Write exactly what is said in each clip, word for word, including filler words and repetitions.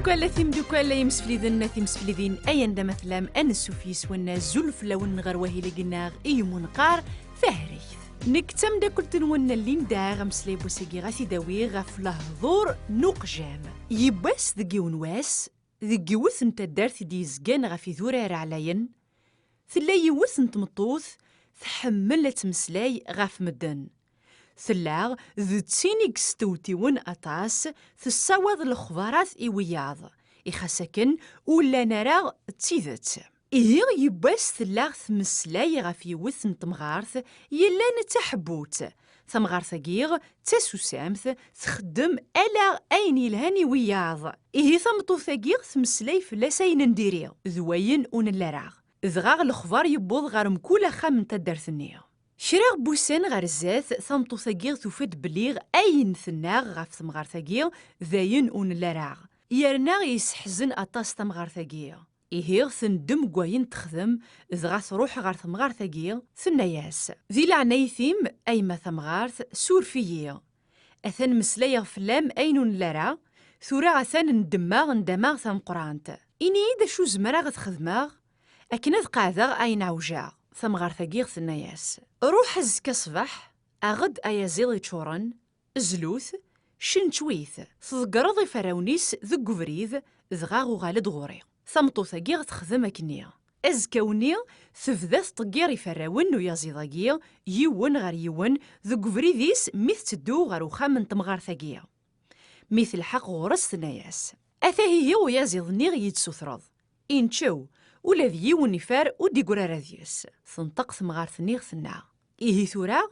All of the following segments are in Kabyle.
Timeddukal, a timeddukal, ay imsefliden, a timseflidin, ay anda ma tellam, ansuf yis-wen, azul fell-awen ɣer wahil-agi-nneɣ i yemmunqar Tahregt. Nekk d tameddakelt-nwen Linda, ameslay n wass-agi ad t-id-awiɣ ɣef lehdur n uqjam. Yiwwas deg yiwen wass, deg yiwet n taddart i d-yezgan ɣef idurar ɛlayen, tella yiwet n tmeṭṭut tḥemmel ad tmeslay ɣef medden. Tella d tin i yestewtiwen aṭas, tessawaḍ lexbarat i wiyaḍ, i xas akken ur llan ara d tidet. Ihi yiwwas tella tmeslay ɣef yiwet n temɣart yellan d taḥebbut. Tamɣart-agi d tasusamt, txeddem ala ayen yelhan i wiyaḍ. Ihi tameṭṭut-agi tmeslay fell-as ayen n diri d wayen ur nelli ara. Dɣa lexbar yewweḍ ɣer mkul axxam n taddart-nni. Kra n wussan ɣer zdat, tameṭṭut-agi tufa-d belli ayen tenna ɣef temɣart-agi d ayen ur nelli ara, yerna yesseḥzen aṭas tamɣart-agi. Ihi tendem deg wayen texdem, dɣa truḥ ɣer temɣart-agi, tenna-yas: "Di leɛnayet-im, a yemma tamɣart, suref-iyi. Atan meslayeɣ fell-am ayen ur nelli ara, tura atan ndemmeɣ ndama tameqqrant. Ini-yi-d acu zemreɣ ad xedmeɣ akken ad qeɛdeɣ ayen ɛewjeɣ." Tamɣart-agi tenna-yas: "Ruḥ azekka ṣṣbeḥ, aɣ-d ayaziḍ iččuren, zlu-t, cencwi-t, tḍeggreḍ iferrawen-is deg ubrid, dɣa uɣal-d ɣur-i." Tameṭṭut-agi texdem akkenni. Azekka-nni, tebda tṭeggir iferrawen n uyaziḍ-agi, yiwen ɣer yiwen, deg ubrid-is mi tetteddu ɣer uxxam n temɣart-agi. Mi telḥeq ɣur-s, tenna-yas: "Atah ihi uyaziḍ-nni i yi-d-sutreḍ." Inčew, ula d yiwen ifer ur d-iggri ara deg-s. Tenṭeq temɣart-nni, tenna: "Ihi tura,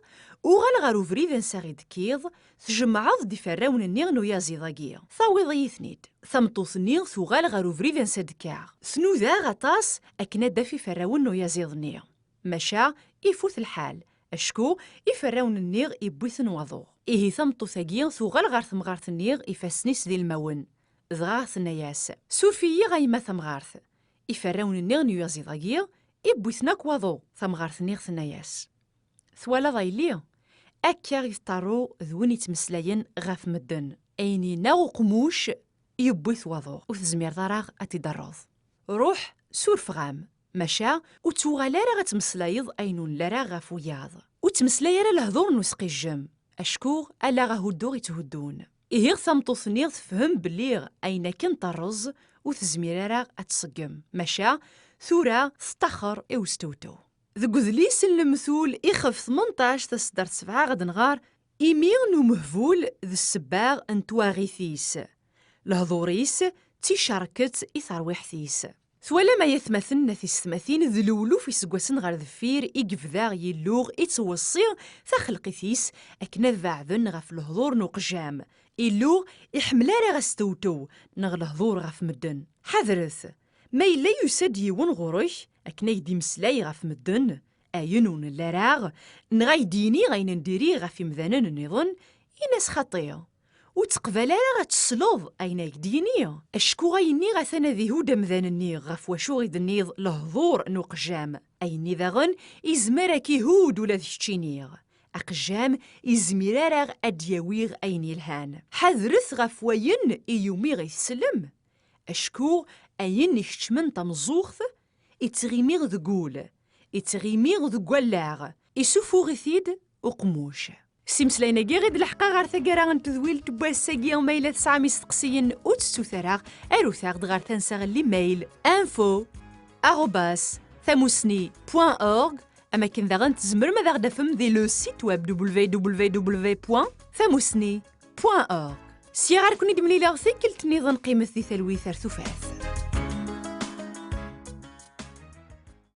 uɣal ɣer ubrid ansa i d-tekkiḍ, tjemɛeḍ-d iferrawen-nni n uyaziḍ-agi, tawiḍ-iyi-ten-id." Tameṭṭut-nni tuɣal ɣer ubrid ansa d-kkaɣ. Tnuda aṭas akken ad d-taf iferrawen n uyaziḍ-nni. Maca ifut lḥal, acku iferrawen-nni iwwi-ten waḍu. Ihi tameṭṭut-agi tuɣal ɣer temɣart-nni, ifassen-is d ilmawen. Dɣa tenna-yas: "Suref-iyi a yemma tamɣart, iferrawen-nni n uyaziḍ-agi iwwi-ten akk waḍu." Tamɣart-nni tenna-yas: "Twalaḍ a yelli, akka i teṭṭerru d win yettmeslayen ɣef medden. Ayen yenna uqemmuc, yewwi-t waḍu, ur tezmireḍ ara ad t-id-terreḍ. Ruḥ, surfeɣ-am, maca ur ttuɣal ara ad tmeslayeḍ ayen ur nelli ara ɣef wiyaḍ. Ur ttmeslay ara lehdur n usqijjem, acku ala ahuddu i tthuddun." Ihi tameṭṭut-nni tefhem belli ayen akken terreẓ ur tezmir ara ad tṣeggem, maca tura teṭṭaxer i ustewtew. Deg udlis n Lemtul, ixef tmenṭac, taseddart sebɛa, ad nɣar: "Imi n umehbul d ssebba n twaɣit-is, lehdur-is d ticerket i terwiḥt-is." Twalam ay atmaten, a tisetmatin, d lewluf iseggasen ɣer deffir i yebda Yillu ittweṣṣi taxelqit-is akken ad beɛden ɣef lehdur n uqjam. Illu iḥemmel ara astewtew neɣ lehdur ɣef medden. Ḥadret, ma yella yusa-d yiwen ɣur-k akken ay d-imeslay ɣef medden, ayen ur nelli ara, neɣ ay d-yini ayen n diri ɣef imdanen nniḍen, in-as xaṭi. Ur teqbal ara ad tesleḍ ayen ay d-yini, acku ayenni atan ad ihudd amdan-nni ɣef wacu i d-tenniḍ lehdur n uqjam. Ayenni daɣen izmer ad k-ihudd ula d keččini. Aqjam izmir ara ad d-yawi ayen yelhan. Ḥadret ɣef wayen i yumiɣ i tsellem, acku ayen ikeččmen tameẓẓuɣt, ittɣimi deg ul, ittɣimi deg wallaɣ, isufuɣ-it-id uqemmuc. S imeslayen-agi i d-leḥqeɣ ɣer taggara n tedwilt n wass-agi. Ma yella tesɛam isteqsiyen, ur tettut ara, arut-aɣ-d ɣer tansa n l'email info arobase tamusni point org. Am akken daɣen tzemrem ad aɣ-d-tafem di le site web www point tamusni point org. Sya ar ken-id-mlileɣ tikkelt nniḍen, qqimet di talwit ar tufat.